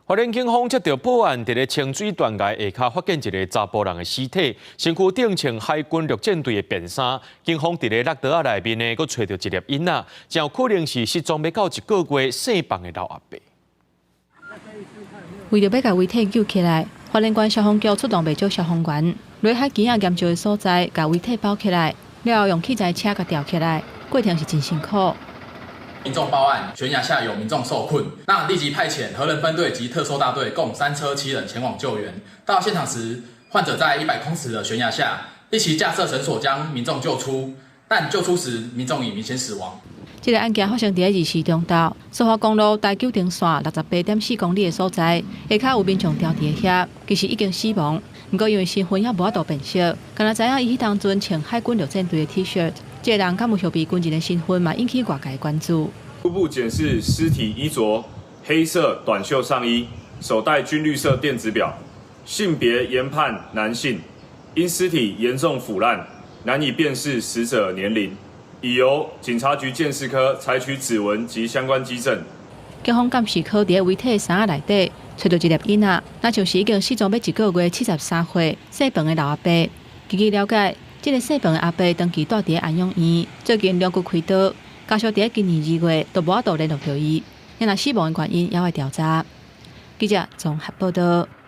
花蓮警方接著報案，佇咧清水斷崖下跤發現一个查埔人的屍體，身軀頂穿海軍陸戰隊的便衫。警方佇咧落桌仔內面呢，閣揣著一粒囡仔，真有可能是失蹤欲到一个月姓房的老阿伯。為著欲共遺體救起來，花蓮縣消防局出動袂少消防員，落海墘仔岩石的所在，共遺體包起來，了後用器材車共吊起來，過程是真辛苦。民眾報案，懸崖下有民眾受困，那立即派遣荷人分隊及特搜大隊共3車7人前往救援。到現場時，患者在100公尺的懸崖下，立即架設繩索將民眾救出，但救出時民眾已明顯死亡。這个案件發生佇24中晝，蘇花公路台九丁線68.4公里的所在，下跤有民眾吊佇遐，其實已經死亡。毋過因為身份猶無法度辨識，敢若知影伊彼當陣穿海軍陸戰隊的 T-shirt，這个人敢有後備軍人的身份嘛，引起外界關注。初步檢視屍體衣着黑色短袖上衣，手戴軍綠色電子錶，性別研判男性，因屍體嚴重腐爛，難以辨識死者年齡，已由警察局鑑識科採取指紋及相關跡證。警方鑑識科佇遺體衫仔內底揣著一粒囡仔，若像是已經失蹤欲一个月73歲姓彭的老阿伯。根據了解，這个姓彭的阿伯長期蹛佇安養院，最近龍骨開刀，家屬佇今年2月都無法度聯絡著伊，若死亡的原因猶愛調查。記者綜合報道。